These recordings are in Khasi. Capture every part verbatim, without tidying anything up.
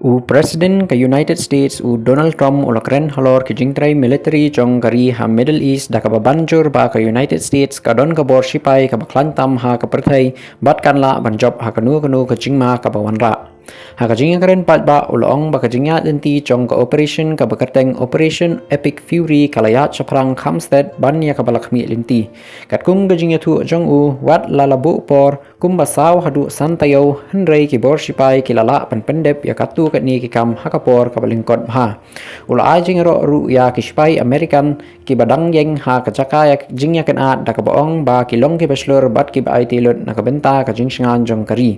U President ka United States u Donald Trump u la kren halor ki jingtrei military jong ka ri ha Middle East da kaba ban jur ba ka United States ka don ka bor shipai kaba khlaiñ tam ha ka pyrthei bad kan lah ban jop ha kano kano ka jingma kaba wanrah. Ha ka jingïakren paidbah u la ong ba ka jingïaid lynti jong ka operation kaba kyrteng Operation Epic Fury ka la ïaid shaphrang kham stet ban ïa kaba la khmih lynti. Katkum ka jingïathuh jong u, wat la la buh por kumba saw haduh san taïew, hynrei ki bor shipai ki la lah ban pyndep ïa katto katne ki kam ha ka por kaba lyngkot bha. U la ai jingïaroh ruh ïa ki shipai American kiba dang ïeng ha ka jaka ïa jingïakynad da kaba ong ba ki long kiba shlur bad kiba aiti lut na ka bynta ka jingshngaiñ jong ka ri.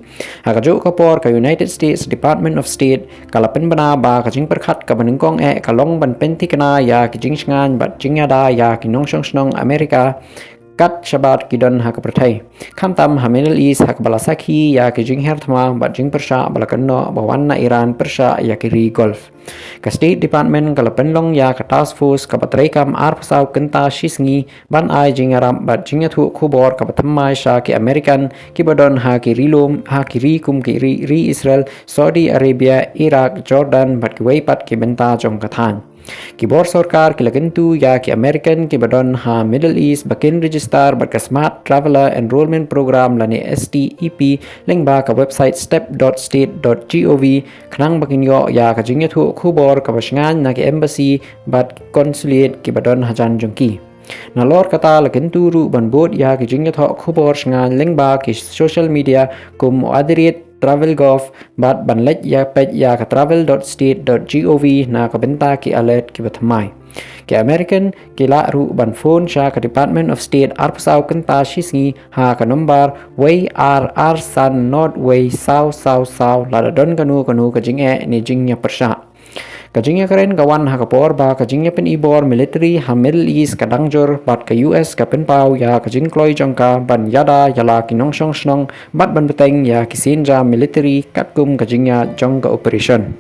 Ha kajuh ka por ka United States Department of State ka la pynbna ba ka jingpyrkhat kaba nyngkong eh ka long ban pynthikna ïa ki jingshngaiñ bad jingïada ïa ki nongshong shnong America kat shabar ki don ha ka pyrthei, khamtam ha Middle East ha kaba la sakhi ïa ki jinghiar thma bad jingpyrshah ba la kynnoh ba wan na Iran pyrshah ïa ki ri Gulf. Ka State Department ka la pynlong ïa ka task force kaba treikam arphew saw kynta shisngi ban ai jingïarap bad jingïathuh khubor kaba thymmai sha ki American kiba don ha ki ri lum, ha ki ri kum ki ri, ri Israel, Saudi Arabia, Iraq, Jordan bad kiwei pat ki bynta jong ka thaiñ. Ki bor sorkar ki la kyntu ïa ki American kiba don ha Middle East ba kin register bad ka Smart Traveler Enrollment Program lane S T E P lyngba ka website step dot state dot gov khnang ba kin ïoh ïa ka jingïathuh khubor kaba shngaiñ na ki embassy bad consulate kiba don hajan jong ki. Nalor kata la kyntu ruh ban bud ïa ki jingïathoh khubor shngaiñ lyngba ki social media kum at the rate travel gov bad ban leit ïa peit ïa ka travel dot state dot gov na ka bynta ki alert kiba thymmai. Ki American ki lah ruh ban phone sha ka Department of State arphew saw kynta shisngi ha ka nombar wei ar ar san nod wei saw saw saw lada don kano kano ka jingeh ne jingïapyrshah. Ka jingïakren ka wan ha ka por ba ka jingïapynibor military ha Middle East ka dang jur bad ka U S ka pynpaw ïa ka jingkloi jong ka ban ïada ïa la ki nongshong shnong bad ban bteng ïa ki synja military katkum ka jingïaid jong ka operation.